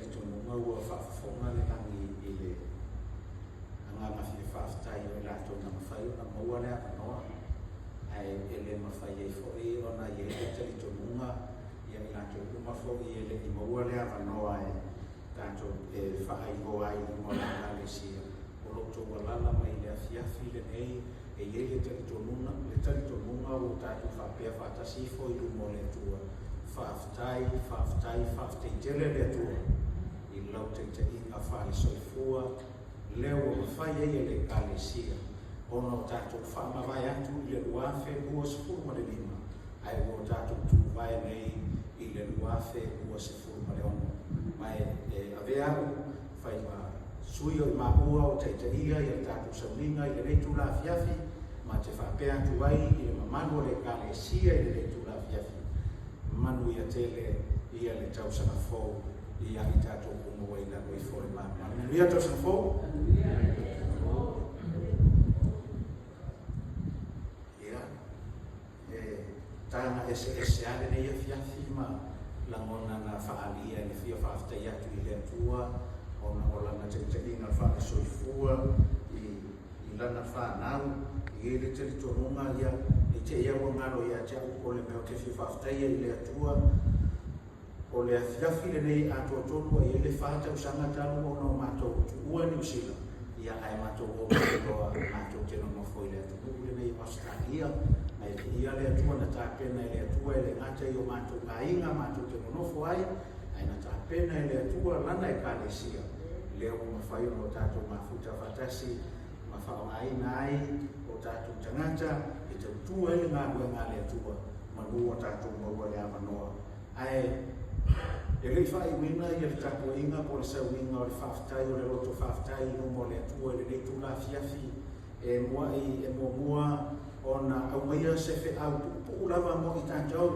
talitonuga ua faafofoga le lagi i le agaga fia faafetai o i latou na mafai ona maua le avanoa, ae e le mafai ai foi ona i ai le talitonuga ia i latou uma foi e le i maua le avanoa e tatou te faailoa ai i luma o le Ekalesia o lo o outou alaala mai i le afiafi lenei. E i ai le talitonuga, le talitonuga ua tatou faapea faatasi ifo i luma o le Atua, Faafetai, faafetai, faafetai tele le Atua i lau taitaiga faale-soifua, lea ua mafai ai e le Ekalesia ona o tatou faamavae atu i le 2025, ae ua o tatou tuvae nei i le 2026. Ma e avea au fai ma sui o i maua o taitaia ia le tatou sauniga i lenei itula afiafi, ma te faapea atu ai i le mamalu o le Ekalesia i lenei itula afiafi, manuia tele ia le tausaga fou ia i tatou uma ua i lalo ifo o le malu. Manuia le tausaga fou. Ia, e taga eseese lava lenei afiafi ma lagona na faaalia i le fia faafetai atu i le Atua ona o Lana taitaiga faale-soifua i Lana fanau. E i ai le talitonuga, ia, ne i te i lava ua galo ia te au o le mea ou te fia faafetai ai i le Atua, o le afiafi lenei atoa tonu ua i ai le fa tausaga talu ona o matou tuua Niu Sila, ia ae matou o mai loa matou te nonofo i le atunuu lenei o Ausetalia. Ma e viia le Atua na tapena e le Atua e le gata i o matou aiga matou te nonofo ai, ae na tapena e le Atua Lana Ekalesia, lea ua mafai ona o tatou mafuta faatasi ma faaaogaina ai o tatou tagata e tautua ai le galuega a le Atua, manu ua tatou maua le avanoa. Ae e le i faaiuina ia le tapuaiga po o le sauniga o le faafetai o le loto faafetai i luma o le Atua i lenei itula afiafi, e muai e muamua ona aumaia se feau puupuu lava mo i tatou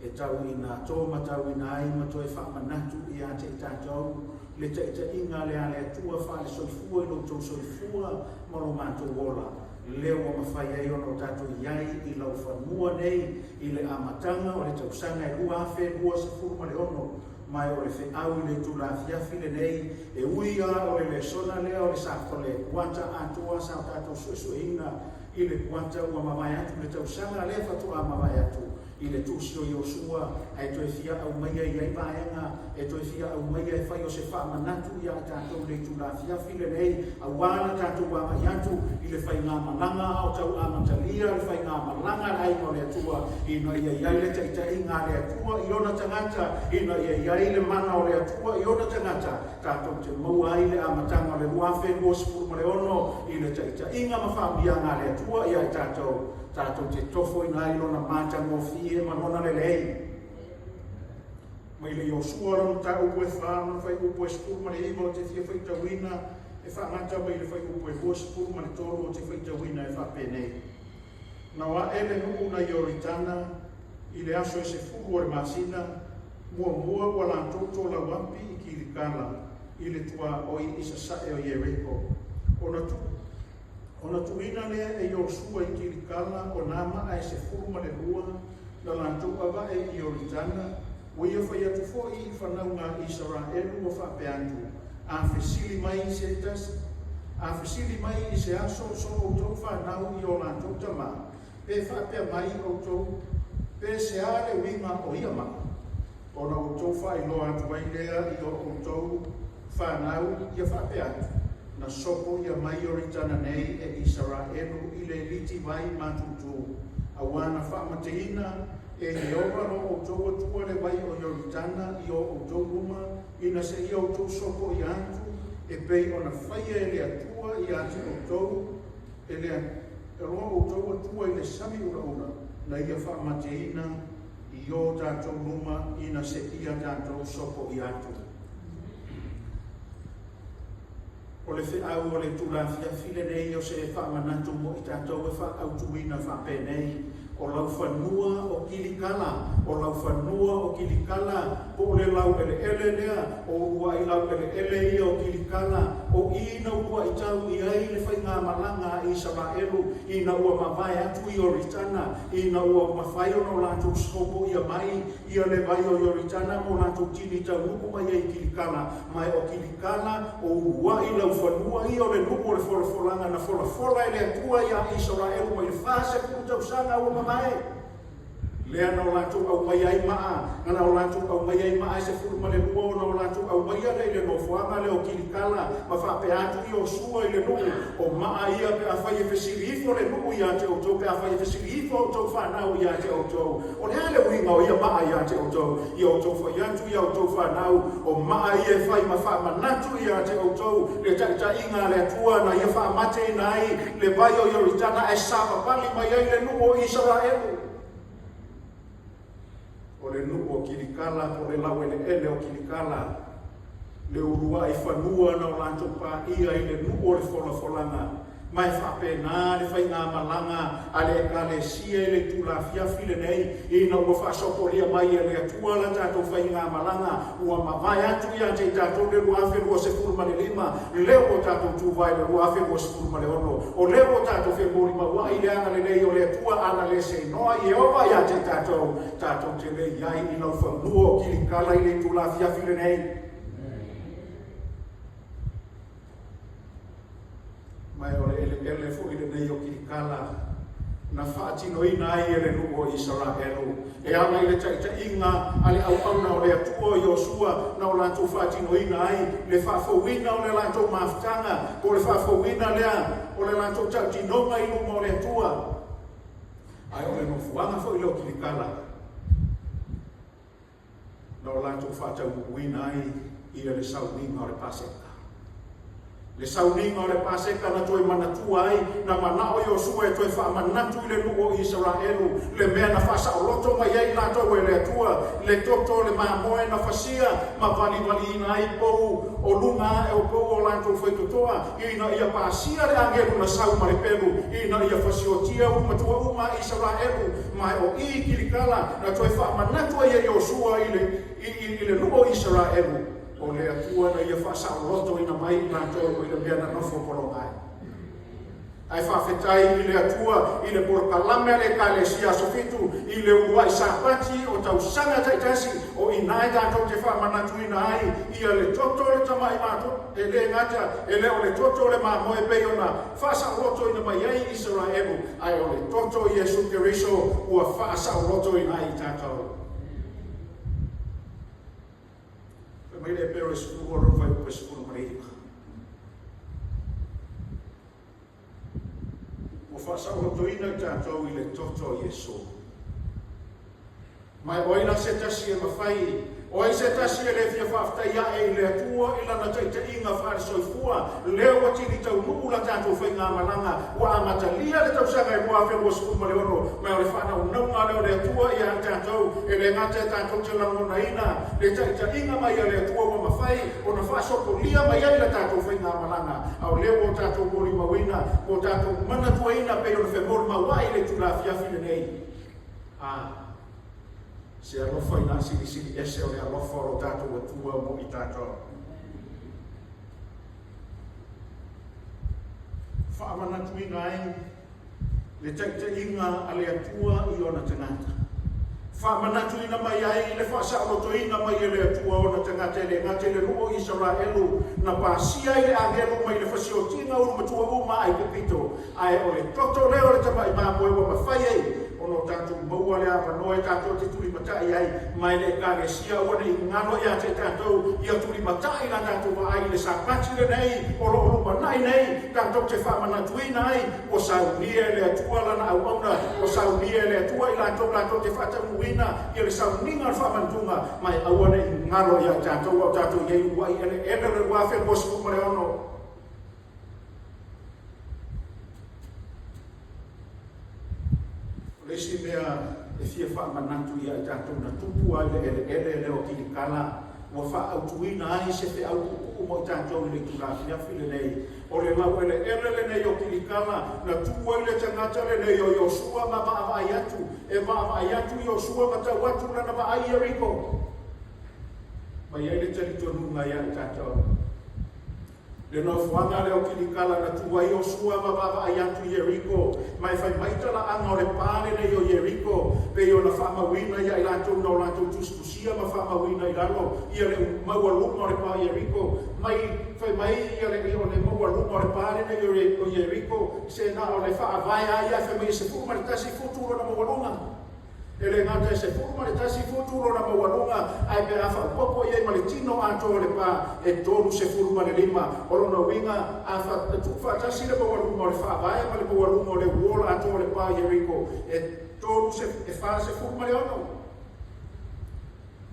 e tau ina tōmatauina ai ma toe faamanatu ia te i tatou le taitaiga lea a le Atua faale-soifua i lo outou soifua ma lo matou ola, lea ua mafai ai ona o tatou i ai i laufanua nei i le amataga o le tausaga e 2026. Ma o le feau i le itula afiafi lenei, e ui lava o le lesona lea o le sa o le kuata atoa sa o tatou suesueina i le kuata ua mavae atu, le tausaga lea faatoa mavae atu i le tusi o Iosua, ae toe fia aumaia i ai vaega e toe fia aumaia e fai o se faamanatu ia i tatou i le itula afiafi lenei, aua le tatou agai atu i le faigamalaga a o tau amatalia le faigamalaga a le aiga o le Atua, ina ia i ai le taitaiga a le Atua i ona tagata, ina ia i ai le mana o le Atua i ona tagata, tatou te maua ai le amataga o le 2026 i le taitaiga ma faamanuiaga a le Atua ia i tatou, tatou te tofoina ai Lona matagofie ma Lona lelei. Mai le Iosua lona mataupu e 4, lona fuaiupu e 19 ou te fia faitauina, e faagata mai le fuaiupu e 23 ou te faitauina e faapenei. Na o ae le nuu nai Ioritana i le aso e 10 o le masina muamua ua latou tolauapi i Kilikala i le tuaoi i sasae o Ieriko. Ona tu ona tuuina lea e Iosua i Kilikala o nā maa e 12 na latou avae i Ioritana, ua ia fai atu foi i fanauga a Isaraelu ua faapea atu, A fesili mai i se tasi, a fesili mai i se aso so outou fanau i o latou tama, pe faapea mai outou, pe se a le uiga o ia maa, ona outou faailoa atu ai lea i o outou fanau ia faapea atu, na sopo ia mai Ioritana nei e Isaraelu i le liti vai matutu, auā na faamateina e Ieova lo outou Atua le vai o Ioritana i o outou luma ina seia outou sopoia atu, e pei ona faia e le Atua ia te outou e le lo outou Atua i le sami ulaula, na ia faamateina i o tatou luma ina seia tatou sopoia atu. O le feau o le itula afiafi lenei o se faamanatu mo i tatou e faaautuina faapenei. O laufanua o Kilikala, o laufanua o Kilikala, po o le laueleele lea, o uluai laueleele ia o Kilikala, o i na uluai tau i ai le faigamalaga a Isaraelu ina ua mavae atu Ioritana, ina ua mafai ona o latou sopoia mai ia le vai o Ioritana ma o latou kili taunuu mai ai i Kilikala. Ma o Kilikala o uluai laufanua ia o le nuu o le folafolaga na folafola e le Atua ia Isaraelu mai le 40 tausaga ua mavae. Lea na o latou aumaia ai maa, na o latou aumaia ai maa e 12, ona o latou aumaia lea i le nofoaga lea o Kilikala, ma faapea atu Iosua i le nuu, o maa ia pe afai e fesili ifo le nuu ia te outou, pe afai e fesili ifo outou fanau ia te outou, o le a le uiga o ia maa ia te outou? Ia outou fai atu ia outou fanau, o maa ia e fai ma faamanatu ia te outou le taitaiga a le Atua na ia faamateina ai le vai o Ioritana ae savavali mai ai le nuu o Isaraelu. O le nuu o Kilikala, po o le laueleele o Kilikala, le uluai fanua na o latou paia i le nuu o le folafolaga. Ma e faapena le faigamalaga a le Ekalesia i le itula afiafi lenei, ina ua faasopolia mai e le Atua la tatou faigamalaga, ua mavae atu ia te i tatou le 2025, lea ua tatou tuvae le 2026, o lea ua tatou femolimauai i le agalelei o le Atua, ana le seinoa Ieova ia te i tatou, tatou te le i ai i laufanua o Kilikala i le itula afiafi lenei. Ma o le eleele foi lenei o Kilikala na faatinoina ai e le nuu o Isaraelu e ala i le taitaiga a le auauna o le Atua o Iosua, na o latou faatinoina ai le faafouina o le latou mafutaga, po o le faafouina lea o le latou tautinoga i luma o le Atua. Ae o le nofoaga foi lea o Kilikala na o latou faataunuuina ai ia le sauniga o le Paseka. Le sauniga o le Paseka na toe manatua ai, na manao Iosua e toe faamanatu i le nuu o Isaraelu le mea na faasaoloto mai ai latou e le Atua, le toto o le mamoe na fasia ma valivaliina ai pou o luga ae o pou o latou faitotoa, ina ia pasia le agelu na sau ma le pelu, ina ia fasiotia ulumatua uma a Isaraelu. Ma o i Kilikala na toe faamanatu ai e Iosua i le nuu o Isaraelu, o le Atua na ia faasaolotoina mai i latou i le mea na nofo pologa ai. Ae faafetai i le Atua i le polokalame a le Ekalesia Aso Fitu i le uluai Sapati o tausaga taitasi, o i ina e tatou te faamanatuina ai ia le toto o le tamai mamoe, e le gata e le o le toto o le mamoe pei ona faasaolotoina mai ai Isaraelu, ae o le toto o Iesu Keriso ua faasaolotoina ai i tatou. Fai mai le Epero e 10 lona fuaiupu e 19. Ua faasaolotoina i tatou i le toto o Iesu. Ma o ai la se tasi e mafai, o ai se tasi e le fia faafetai ae i le Atua i lana taitaiga faale-soifua, lea ua tili taunuu la tatou faigamalaga, ua amatalia le tausaga e 2026, ma o le faanaunauga lea o le Atua ia tatou, e le gata e tatou te lagonaina le taitaiga mai a le Atua ua mafai ona faasopolia mai ai la tatou faigamalaga, a o lea ua tatou molimauina, ua tatou manatuaina pei ona femolimauai i le itula afiafi lenei. Se alofa ina silisili ese o le alofa o lo tatou Atua mo i tatou. Faamanatuina ai le taitaiga a le Atua i ona tagata. Faamanatuina mai ai le faasaolotoina mai e le Atua ona tagata, e le gata i le nuu o Isaraelu na pasia ai le agelu mai le fasiotiga ulumatua uma ai pipito, ae o le toto lea o le tamai mamoe ua mafai ai ona o tatou maua le avanoa e tatou te tulimatai ai. Ma e le Ekalesia, aua ne i galo ia te tatou, ia tulimatai la tatou vaai i le Sapati lenei o lo o lumanai nei, tatou te faamanatuina ai ua saunia e le Atua lana auauna, ua saunia e le Atua i latou latou te faataunuuina ia le sauniga o le faamanatuga. Ma e aua ne i galo ia tatou a o tatou i ai uluai eleele o le 2026. O le isi mea e fia faamanatu ia i tatou na tupu ai le eleele lea o Kilikala, ua faaautuina ai se feau puupuu mo i tatou i le itula afiafi lenei. O le laueleele lenei o Kilikala na tu ai le tagata lenei o Iosua ma vaavaai atu E vaavaai atu Iosua ma tau atu lana vaai i Ieriko. Ma i ai le talitonuga ia i tatou. Le nofoaga lea o Kilikala na tu ai Iosua ma vaavaai atu i Ieriko, ma e fai mai talaaga o le pa lenei o Ieriko, pei ona faamauina ia i latou na o latou tusitusia ma faamauina i lalo ia le maualuga o le pa o Ieriko, mai fai mai ia le o le maualuga o le pa lenei o Ieriko, se na o le faavae lava ia, fai mai e 11 futu lona maualuga. E le gata e 11 futu lona maualuga, ae pe a faaopoopo i ai ma le tino atoa o le pa, e 35. O lona uiga, a tuufaatasi le maualuga o le faavae ma le maualuga o le wall atoa o le pa o Ieriko, e 46.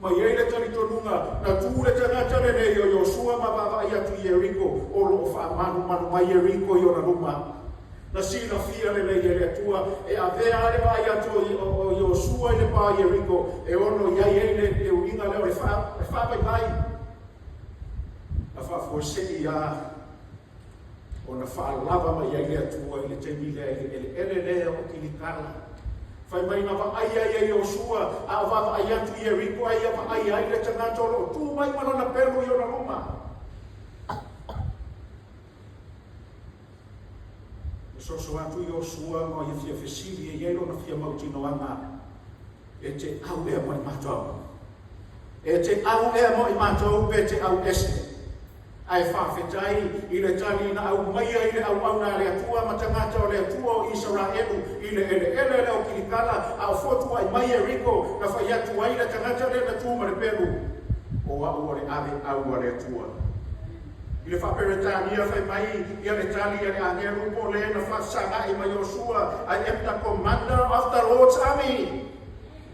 Ma i ai le talitonuga, na tu le tagata lenei o Iosua ma vaavaai atu i Ieriko, o lo o faamalumalu mai Ieriko i ona luma. Na silafia lelei e le Atua, e avea le vaai atu o Iosua i le pa o Ieriko, e ono i ai ai le uiga lea o le faavaivai. Na faafuasei lava ona faalava mai ai le Atua i le taimi lea i le eleele lea o Kilikala. Fai mai na vaai ai e Iosua, a o vaavaai atu i Ieriko, ai ia vaai ai le tagata o lo o tu mai ma lana pelu i ona luma. Na soso atu Iosua ma ia fia fesili e i ai lona fia mautinoaga, e te au ea mo i matou? E te au ea mo i matou pe te au ese? Ae faafetai i le tali na aumaia i le auauna a le Atua ma tagata o le Atua o Isaraelu i le eleele lea o Kilikala, a o fotuai mai Ieriko, na fai atu ai le tagata lea na tu ma le pelu, o au o le aveau a le Atua. I le faa-Peretania fai mai ia le tali a le agelu po o le na faafesagai ma Iosua, "I am the commander of the Lord's army."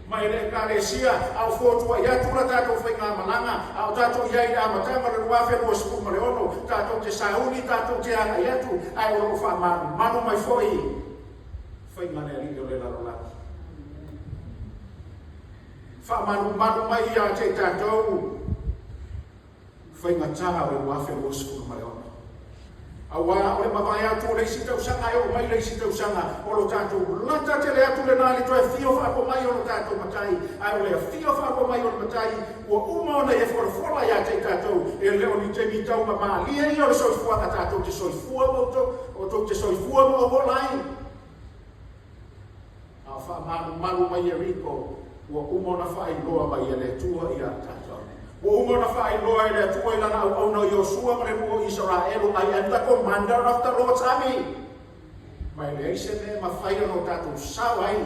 Ma i le Ekalesia, a o fotuai atu la tatou faigamalaga, a o tatou i ai i le amataga o le 2026, tatou te sauni, tatou te agai atu, ae o lo o faamalumalu mai foi faiga le alii o le lalolagi. Faamalumalu mai ia te i tatou faigata o le 2026. Auā o le mavae atu o le isi tausaga e oo mai le isi tausaga, o lo tatou lata tele atu lena i le toe afio faalua mai o lo tatou Matai, ae o le afio faalua mai o le Matai ua uma ona ia folafola ia te i tatou, e le o ni taimi taugamalie ia o le soifuaga tatou te soifua ma outou te soifua ma ou ola ai. A o faamalumalu mai Ieriko, ua uma ona faailoa mai e le Atua ia tatou. Ua uma ona faailoa e le Atua i lana auauna o Iosua ma le nuu o Isaraelu, "I am the commander of the Lord's army." Ma e leai se mea e mafai ona o tatou sao ai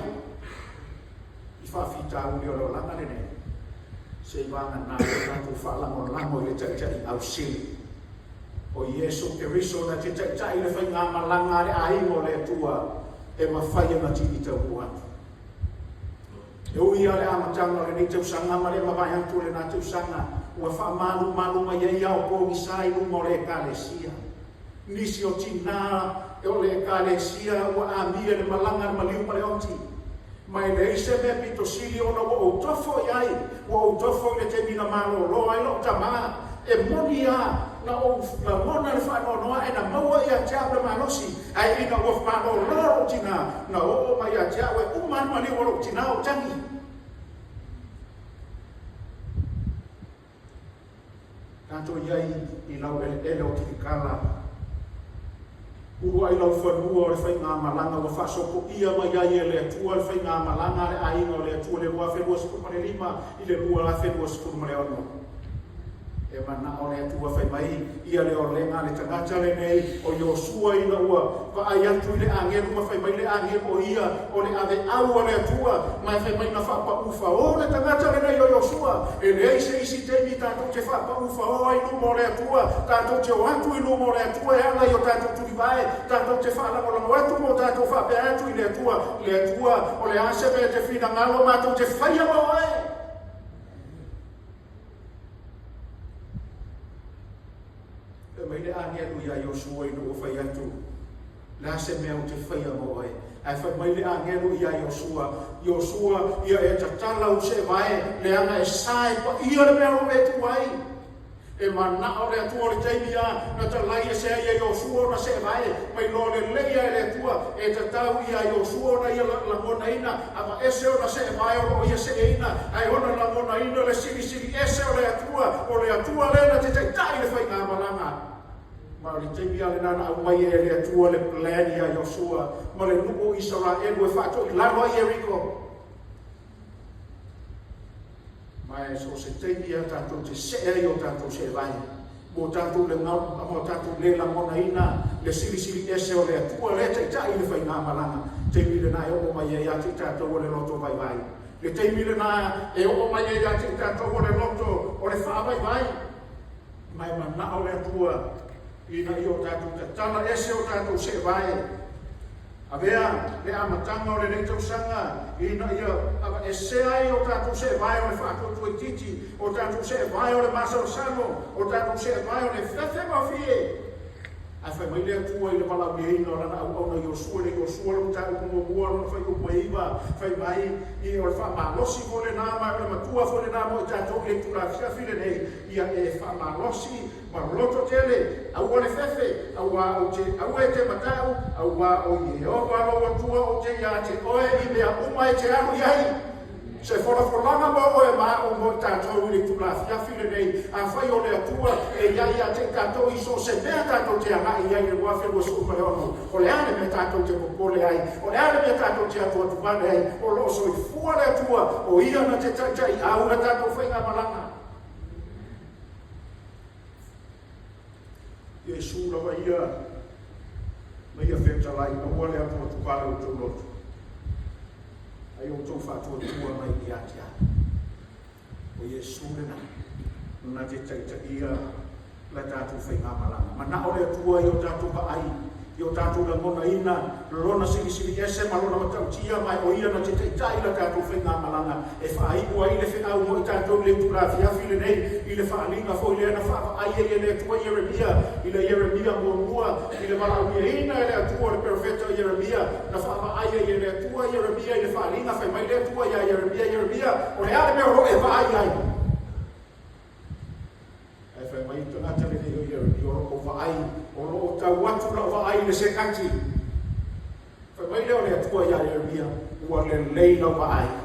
i faafitauli o le olaga lenei, se i vagana o tatou faalagolago i le Taitai ausili o Iesu Keriso na te taitai le faigamalaga a le aiga o le Atua e mafai ona tini taunuu atu. E ui lava le amataga o lenei tausaga ma le mavae atu o lena tausaga ua faamalumalu mai ai ao pogisa i luma o le Ekalesia. Nisi o tinā o le Ekalesia ua amia le malaga le maliu ma le oti. Ma e leai se mea pito sili ona ua ou tofo i ai, ua ou tofo i le taimi na malolo ai lou tamā. E moni lava na ou lagona le faanoanoa ae na maua ia te au le malosi, ae ina ua malolo lou tinā, na oo mai ia te au e uma lava le maliu o lou tinā o tagi. Tatou i ai i laueleele o Kilikala, uluai laufanua o le faigamalaga ua faasopoia mai ai e le Atua le faigamalaga a le aiga o le Atua i le 2025 i le 2026. E manao le Atua fai mai ia le olega a le tagata lenei o Iosua ina ua vaai atu i le agelu ma fai mai le agelu o ia o le aveau a le Atua, ma e fai mai na faapau fao le tagata lenei o Iosua. E leai se isi taimi tatou te faapau fao ai luma o le Atua, tatou te o atu i luma o le Atua e ala i o tatou tulivae, tatou te faalagolago atu ma o tatou faapea atu i le Atua, le Atua, o le a se mea te finagalo matou te faia ma oe. Fai mai le agelu iā Iosua ina ua fai atu, le a se mea ou te faia ma oe? Ae fai mai le agelu iā Iosua, Iosua, ia e tatala ou seevae, leaga e sa e paia le mea o lo o e tu ai. E mana'o le Atua o le taimi a na talai ese ai e Iosua ona se'evae, ma iloa lelei a e le Atua e tatau ia Iosua ona ia lagonaina ava'ese ona se'evae o lo'o ia se'eina, ae ona lagonaina le silisili ese o le Atua, o le Atua lea na te ta'ita'i le faigamalaga. Ma o le taimi a lenā na aumai ai e le Atua le plan iā Iosua ma le nu'u o Isaraelu e fa'ato'ilalo ai Ieriko. Ma e so o se taimi a tatou te se'e ai o tatou se'evae, ua tatou le ua tatou lē lagonaina le silisili ese o le Atua lea ta'ita'i le faigamalaga, taimi lenā e oo mai ai ia te i tatou o le loto vaivai. Le taimi lenā e oo mai ai ia te i tatou o le loto o le faavaivai. Ma e mana'o le Atua ina ia o tatou tatala ese o tatou se'evae. Avea le amataga o lenei tausaga ina ia ava'esea ai o tatou se'evae o le fa'atuatuaititi, o tatou se'evae o le masalosalo, o tatou se'evae o le fefe gofie. Ae fai mai le Atua i le valaauliaina o Lana auauna Iosua, i le Iosua le mataupu muamua lona fuaiupu e 9, fai mai i o le fa'amalosi foi lenā ma o le matua foi lenā mo i tatou i le itula afiafi lenei, ia e fa'amalosi ma loto tele, aua le fefe, auā ou te aua e te mata'u, auā o Ieova lou Atua ou te iā te oe i mea uma e te alu i ai. Se folafolaga mo oe ma a'u mo i tatou i le itula afiafi lenei, afai o le Atua e i ai ia te i tatou i so o se mea tatou te aga'i i ai i le 2026, o le a le mea tatou te popole ai? O le a le mea tatou te atuatuvale ai? O lo'o soifua le Atua, o Ia na te ta'ita'i'au le tatou faigamalaga. Iesu lava ia na ia fetalai, aua le atuatuvale o outou loto, ai outou fa'atuatua mai ia te a'u. O Iesu lenā na te ta'ita'ia la tatou faigamalaga. Mana'o le Atua i o tatou vaai, i o tatou lagonaina Lona silisili ese ma Lona matautia, ma o Ia na te ta'ita'i la tatou faigamalaga. E faai'u ai le fe'au mo i tatou i le itula afiafi lenei i le fa'aliga foi lea na fa'ava'ai ai e le Atua Ieremia, i le Ieremia muamua, i le valaauliaina e le Atua o le perofeta o Ieremia, na fa'ava'ai ai e le Atua Ieremia i le fa'aliga. Fai mai le Atua iā Ieremia, Ieremia, o le a le mea o lo'o e va'ai ai? Ae fai mai le tagata lenei o Ieremia, o lo'o va'ai, o lo'o tau atu la'u va'ai i le sekati. Fai mai lea o le Atua iā Ieremia, ua lelei lau va'ai.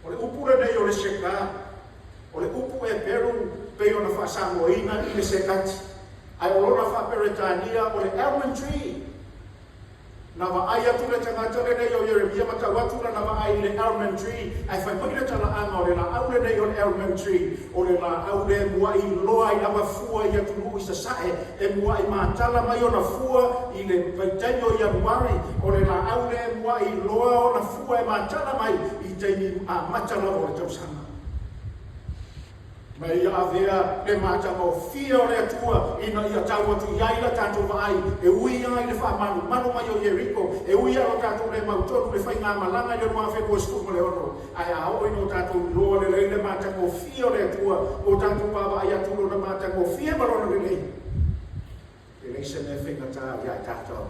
O le upu lenei o le sheka, o le upu Eperu pei ona fa'asamoaina i le sekati, ae o lona fa'aperetania o le almond tree. Na va'ai atu le tagata lenei o Ieremia ma tau atu lana va'ai i le almond tree, ae fai mai le tala'aga o le la'au lenei o le almond tree, o le la'au lea e mua'i iloa ai lava fua i atunu'u i sasa'e, e mua'i matala mai ona fua i le vaitaimi o Ianuari. O le la'au lea e mua'i iloa ona fua e matala mai i taimi amata lava o le tausaga. Ma ia avea le matagofie o le Atua ina ia tau atu i ai la tatou vaai, e ui lava i le fa'amalumalu mai o Ieriko, e ui lava o tatou lē mautonu le faigamalaga i le 2026, ae a oo ina o tatou iloa lelei le matagofie o le Atua, ua tatou vaavaai atu i lona matagofie ma lona lelei, e leai se mea faigatā iā i tatou.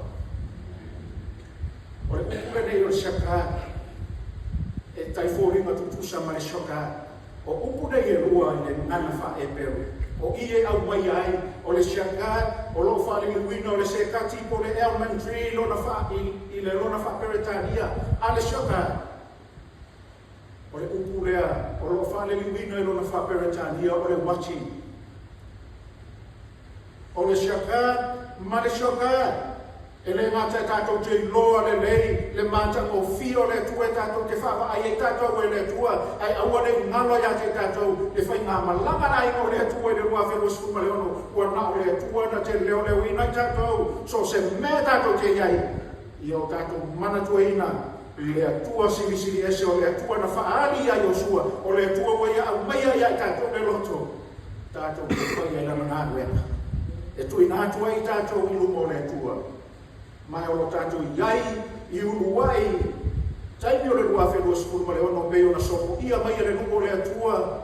O le upu lenei o le shaka e taifoliga tutusa ma le shoka. O upu nei e lua i le gagana faa-Eperu, o i e aumaia ai o le shaka o lo'o fa'aliliuina o le sekati po o le almond tree lona fa i le lona faa-Peretania, a le shoka o le upu lea o lo'o fa'aliliuina i lona faa-Peretania o le uati. O le shaka ma le shoka e lē gata e tatou te iloa lelei le matagofie o le Atua e tatou te fa'ava'ai ai tatou e le Atua, ae aua nei galo iā te i tatou le faigamalaga laina o le Atua i le 2026, ua na o le Atua na te leoleoina i tatou so o se mea tatou te i ai. Ia o tatou manatuaina le Atua silisili ese, o le Atua na fa'aali iā Iosua, o le Atua ua ia aumaia iā i tatou le loto tatou te fai ai lana galuega e tuuina atu ai i tatou i luma o le Atua. Ma o lo tatou i ai i uluai taimi o le 2026 pei ona sopoia mai e le nu'u o le Atua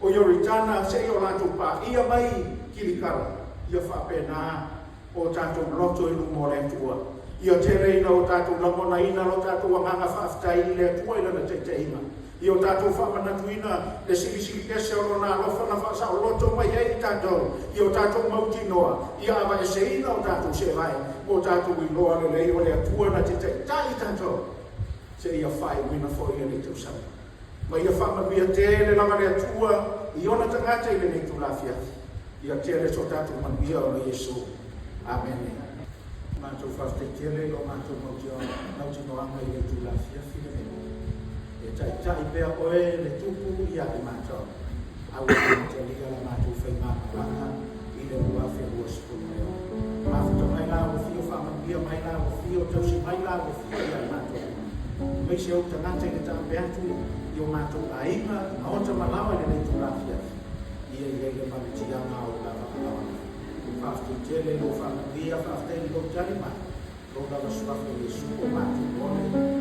o Ioritana seia o latou pa'ia mai Kilikala, ia faapena o tatou loto i luma o le Atua. Ia tele ina o tatou lagonaina lo tatou agaga faafetai i le Atua i Lana taitaiga. Ia o tatou faamanatuina le silisili ese o Lona alofa na faasaoloto mai ai i tatou. Ia o tatou mautinoa, ia aveeseina o tatou seevae, ma o tatou iloa lelei o le Atua na te taitai i tatou, seia faaiuina foi lenei tausaga. Ma ia faamanuia tele lava le Atua i ona tagata i lenei itula afiafi. Ia tele so tatou manuia ona o Iesu. Amene. Matou faafetai tele i lo matou mautinoaga i le itula afiafi lenei. E taitai pea oe le Tupu ia i matou. Aua ne i talia la matou faigamalaga i le 2026. Mafuta mai la ua afio, faamanuia mai la ua afio, tausi mai la ua afio ia i matou. Aemaise ou tagata i le taape atu i o matou aiga, i maota ma laoa i lenei itula afiafi. Ia i ai le malutiaga o lava alaoa. Faafetai tele i lou faamanuia, faafetai i lou tali mai. Lou lava suafa Iesu o matou ole.